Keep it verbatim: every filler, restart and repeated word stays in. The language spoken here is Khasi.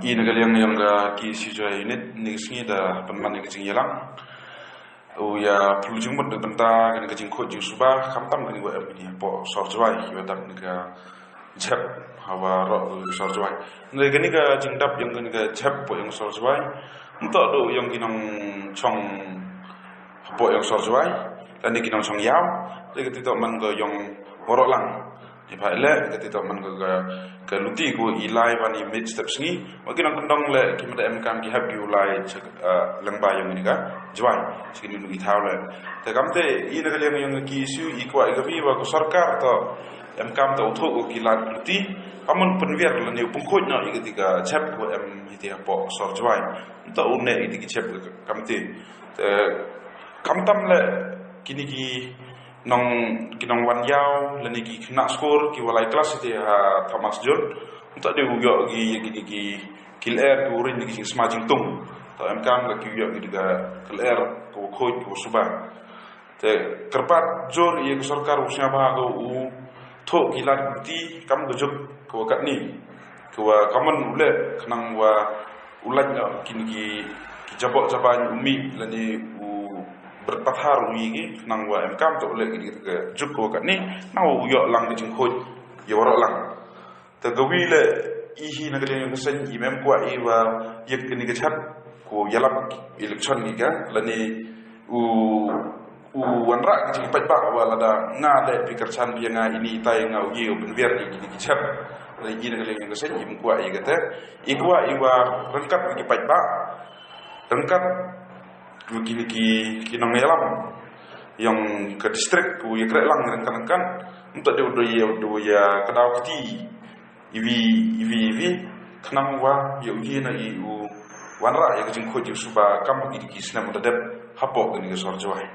I na ka liang yong ka K S U Jowai unit, ni ka sngi da pynman ïa ka jingïalang u ïa pynlut jingmut na ka bynta kane ka jingkhuid jingsuba, khamtam kane ka em kane hapoh sor Jowai, ïa dap kane ka jhep hawa roh ka sor Jowai. Hynrei kane ka jingdap yong kane ka jhep hapoh yong sor Jowai, ym toh duh yong ki nongchong hapoh yong sor Jowai, lane ki nongchong ïaw, hynrei ka tip toh man ka yong waroh lang. Ïa pha leh ka tip toh man ka, ka, ka luti ko i lai ban i miet step sngi. Wa ki nongkyndong leh ki mada em kam ki hap ki u lai cha, ah, lyngba yong kane ka Jowai, cha kine ki thaw leh. Te kamte i na ka liang yong ka K S U i kwah i ka wi wa ka sorkar toh em kam toh u thoh ko ki lad luti, ka mon pynwiar lane u pynkhuid noh i kati ka jhep ko em iti hapoh sor Jowai. Toh u ne iti ki jhep kamte. Te khamtam leh kine ki nong, ki nongwan ïaw lane ki khynnah skul ki wa lai klas iti ha Thomas Jones, toh dei u ïoh ki, kine ki, ki lyer ki u ring ki jingsma jingtung. Toh em kam ka ki u ïoh ki da ka lyer ko khuid ko suba. Te kyrpad jur ïa ka sorkar u sngewbha ko u thoh ki lad luti kam ka juk ko katni, ko wa ka mon u leh khnang wa u lait noh kine ki, ki jaboh jabañ u mih lane u bret pathar u ïa ki, khnang wa em kam toh u leh kine ki ka juk ko katni, khnang wa u ïoh lang ka jingkhuid ïa waroh lang. Te ka wi leh i hi na ka liang ka seng i mem kwah i wa ïa kane ka jhep ko ïalap election ni ka lane u, u wanrah ka jingpaidbah wa lada nga leh phi kyrchan phi ïa nga ini itai nga u ïa u pynwiar ïa kine ki jhep. Lane i na ka liang ka seng i mem kwah i kata, i kwah i wa ryngkat ki paidbah, ryngkat ki, ki, ki nongïalam yong ka district ko ïa kreh lang ryngkat ryngkat. Ym toh dei u dei ïa, u dei ïa ka daw kti iwi, iwi, iwi, khnang wa ïa u ïa na i u wanrah ïa ka jingkhuid jingsuba kam ki, ki snem da dep hapoh kane ka sor Jowai.